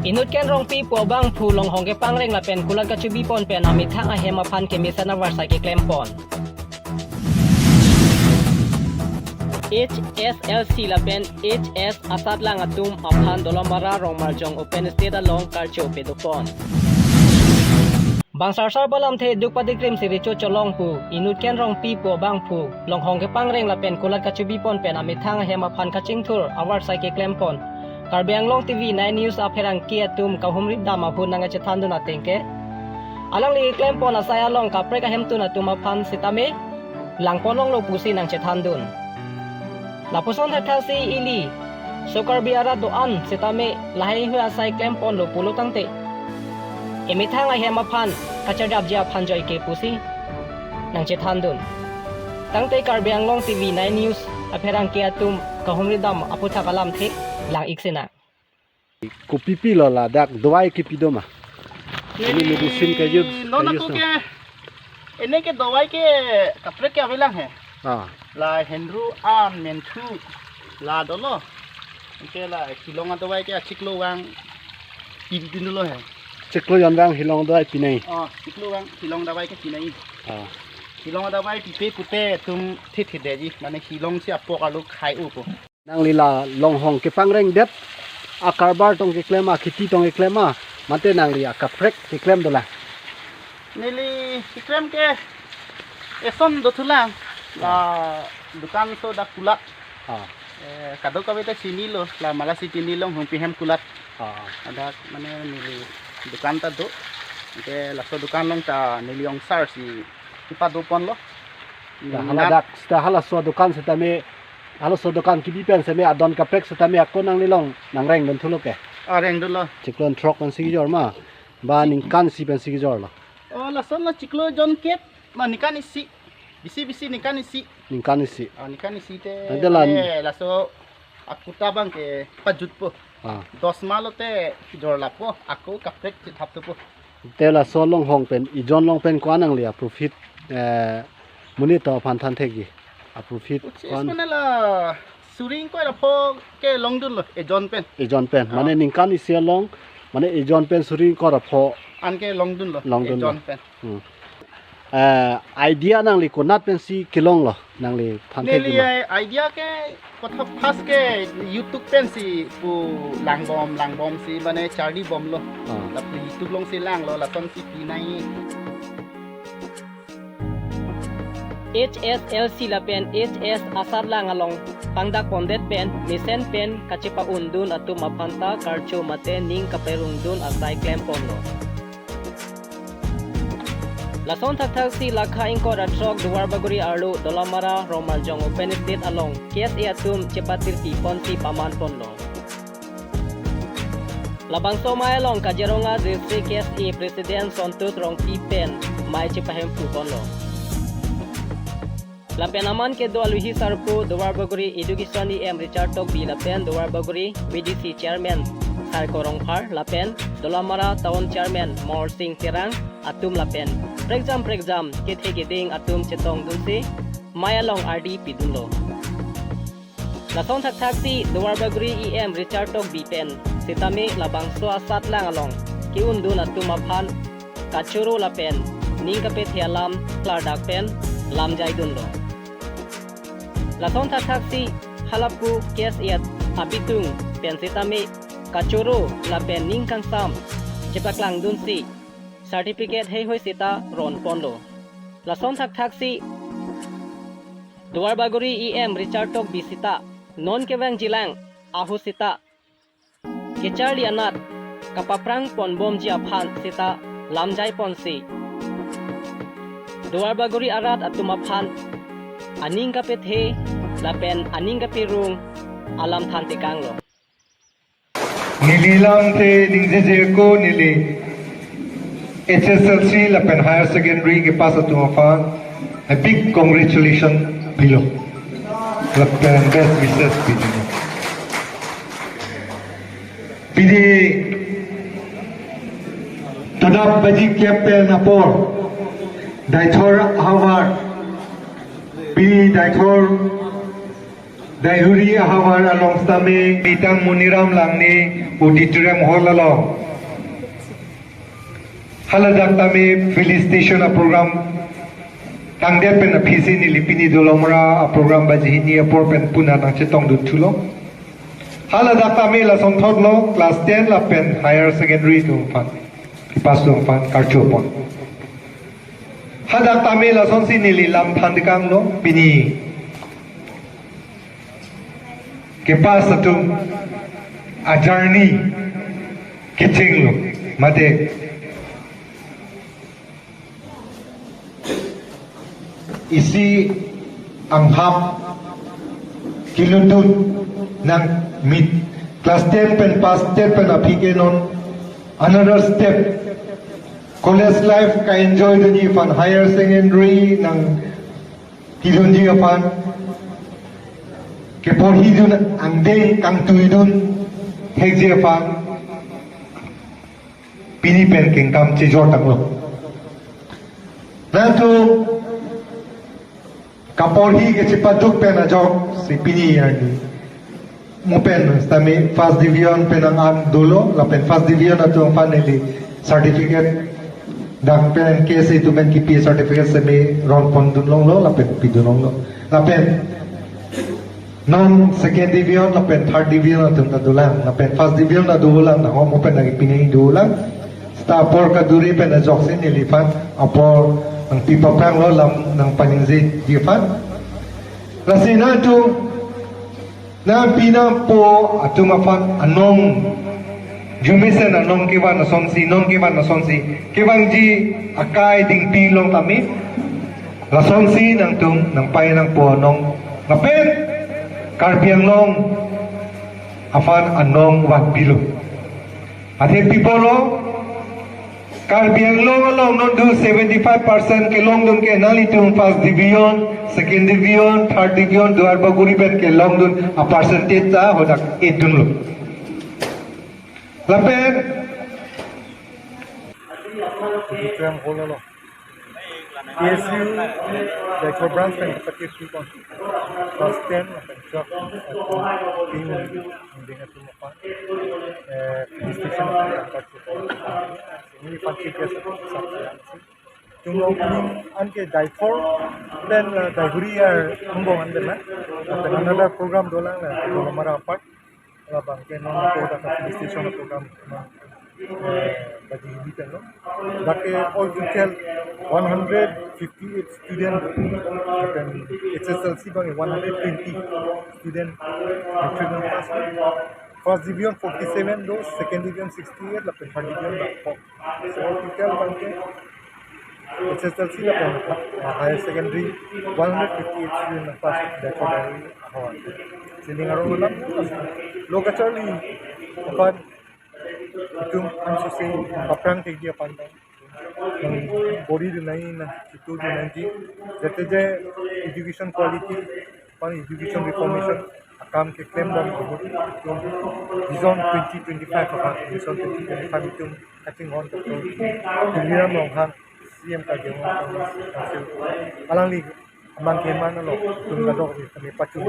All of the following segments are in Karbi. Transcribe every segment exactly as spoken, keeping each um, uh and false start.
Inutken Rongpi pu abangphu longhong kepangreng lapen kulat kachebi pon pen amethang ahem aphan kemesen avarsai keklem pon. H S L C lapen H S asatlang atum aphan Dolamara Rongmarjong Open Stage along karcho pado pon. Bang sarsar palamthe duk patikrim si recho cholong pu Inutken Rongpi pu abangphu longhong kepangreng lapen kulat kachebi pon pen amethang ahem aphan kachingthur avarsai keklem pon Karbi Anglong T V nine News apherangke atum kahumri dam ahut nangchethandun ateng ke, alangli keklem pon asai along kaprek ahemtun atum aphan sitame lang pon longlo pusi nangchethandun. Lapuson thakthaksi ili so Karbi arat do-an sitame lahai hui asai klem ponlo pulo tangte, emethang ahem aphan kachadapji aphan joike pusi nangchethandun. Tangte Karbi Anglong T V nine News apherangke atum kahumri dam aputhak alamthe lang-ik sinang. Kopipi lo ladak dawai kipi do ma? Ini medicine ka use, non ka ako use ke, ini ke dawai ke kaprek ke avelang he. Ah. La henru an menthu la dolo. Ke la hilong adawai ke achiklo vang pidun dolo he. Chiklo jon vang hilong dawai pinai. Oh, chiklo vang hilong dawai ke pinai. Ah. Hilong adawai pipe pute tum thit thit deji. Mane hilong si apok arlo khai-o ko. Nangli la longhong kepangrengdet akarbar tong keklem, akheti tong keklem ma, mate nangli akaprek keklem dolang? Neli keklem ke eson dothulang, la dukan so dak kulat. Ah. Eh, kadokave ta chinilo, la Malasi Tini longhong pi hem kulat. Ah. Adak mane neli dukan ta do. Ke laso dukan along ta neli ongsar si kepado ponlo. Ta hala dak, ta halaso dukan setame, halaso dukan kebi pen seme adon kaprek setame ako nanglilong nangreng dunthulo ke? Ah, reng dunlo. Chiklo jon throk pensi kejor ma, ba ningkan isi pensi kejorlo? Oh, lason la chiklo jon kep, ma ningkan isi. Bisi bisi ningkan isi. Ningkan isi. Ah, ningkan isi te. Tangte la, eh, laso akuta abang ke pajutpo. Ah. Dos ma lote jorlappo, ako kaprek chethapthupo. Te laso longhong pen, ejon along pen ko-an nangli aprofit, eh, monit atum aphan than thekji? Aprofit ko-an? Uchi mana la suri ingkoi ra pho ke longdunlo, ejon pen. Ejon pen. Ah. Mane ningkan isi along, mane ejon pen suri ingkoi ra pho. Anke longdunlo, longdunlo. Ejon pen. Hmm. Eh, idea nangli konat pensi kelonglo, nangli than thekji ma? Neli, eh, idea ke kotha first ke YouTube pensi pu langbom, langbom si mane charlibomlo. Ah. Lapu YouTube along si langlo, lason si pinai. H S L C lapen H S asatlang along pangdak pondet pen, mesen pen kachepa-undun atum aphan ta karcho mate ning kaperungdun asai klem ponlo. Lason thakthaksi lakha ingkoi ra throk Duarbagori arlo Dolamara Rongmarjong Open Stage along K S A atum chepatirpi ponsi paman ponlo. Labangso amei along Kaziranga District K S A President Santosh Rongpi pen mei chepahemphu ponlo. Lapen aman kedo aluhi sarpo Duarbagori Education E M Richard Tokbi lapen Duarbagori B D C Chairman Sarko Rongphar lapen Dolamara Town Chairman Morsing Terang atum lapen prekjam prekjam kethe keding atum chetongdunsi mei along ardi pidunlo. Lason thakthaksi Duarbagori E M Richard Tokbi pen sitame labangso asatlang along ke-undun atum aphan kachoro lapen ning kapethe alam klardak pen lamjaidunlo. Lason thakthaksi halapu K S A abitung pen sitame kachoro lapen ning kangsam chepaklangdunsi certificate heihui sita ron ponlo. Lason thakthaksi Duarbagori E M Richard Tokbi sita non kevangjilang ahut sita kecharli anat kapaprang ponbomji aphan sita lamjai ponsi Duarbagori arat atum aphan aning kapethe lapen aning kaperung alam than tekanglo. Neli lam te ningjeje ko neli H S L C lapen higher secondary kepass atum aphan a big congratulation pilo. Lapen best wishes pilo. Pini tadap baji kep pen apor Deithor ahavar, pini Deithor Daihuri ahavar along sitame Mitang Moniram Langneh Auditorium Hall along haladak tame felicitation a-program tangdet pen aphisi neli pini Dolamara a-program baji hini apor pen puna nangchetongdun thulo. Haladak tame lasonthotlo class ten lapen higher secondary atum aphan, kepass atum aphan karcho pon. Hadak tame lasonsi neli lam than tekanglo, pini kepass atum a-journey kechenglo, mate isi anghap kelutdun nang mit class ten pen pass, ten pen aphi ke non another step college life ka-enjoy dunji aphan, higher secondary nangkedunji aphan, keporhidun angdeng kangtuidun thekji aphan pini pen kengkam chejor tanglo. Nangtum kaporhi kachepaduk pen ajoksi pini arni mo pen sitame first division pen nang-an dolo, lapen first division atum aphan neli certificate, dak pen K S A atum pen kipi certificate sitame ron pondun longlo, lapen pidun longlo. Lapen non second division lapen third division atum ta dolang, lapen first division ta dolang, nang mo pen lagi pini dolang. Seta apor kaduri pen ajoksi neliphan apor nangpi papranglo, lam nangpaningjeji aphan. Lasi nangtum, nangpi nangpo atum aphan anong, arjumesen anong kevan asonsi, non kevan asonsi kevangji akai dingpi long tame, lasonsi nangtum nangpai nangpo anong lapen Karbi Anglong aphan anong vanpilo. Athe pi apotlo, Karbi Anglong along non do seventy-five percent kelongdun ke nanglitum first division, second division, third division, Duar Bagori pen kelongdun a-percentage ta hadak edunlo. Lapen Auditorium Hall along K S U Daikho branch pen kepakis pi pon class ten lapen twelve atum, ting ding atum aphan, eh, felicitation atum aphan, ini panci biasa sab. Tum opening an ke Daikho pen, eh, Daihuri ar Humbong an pen na. Lapen another program dolang la Dolamara apart. Labang ke non ko dak felicitation program, eh, baji hini pen lo. Dak ke all total one hundred fifty-eight student, lapen H S L C abang one hundred twenty student matric nangpass. First division forty-seven do, second division sixty-eight, lapen third division dak four. So all total abang ke H S L C lapen, ah, higher secondary one hundred fifty-eight student nangpass Daikho Daihuri ahavar. Sining arong alam lo kacharli aphan itum ansose paprang thekji aphan ta nang bori dun nangji, nang chitu dun nangji, jate je education quality aphan, education reformation akam keklem dam ahut itum vision twenty twenty-five aphan, vision twenty twenty-five itum kachinghon Doctor Tuliram Ronghang, C M Karbi Anglong Autonomous Council, alangli amang keman along itum kadokave kami pachun.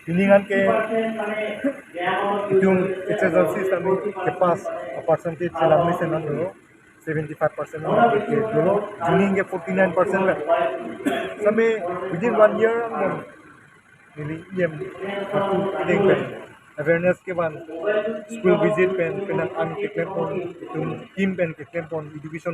Pini an ke itum H S L C sitame kepass a-percentage chelang mesen an dolo, seventy-five percent an ke dolo, juni ke forty-nine percent la. Sitame within one year an neli E M atu kedeng pen awareness kevan, school visit pen, penang an keklem pon, itum team pen keklem pon, education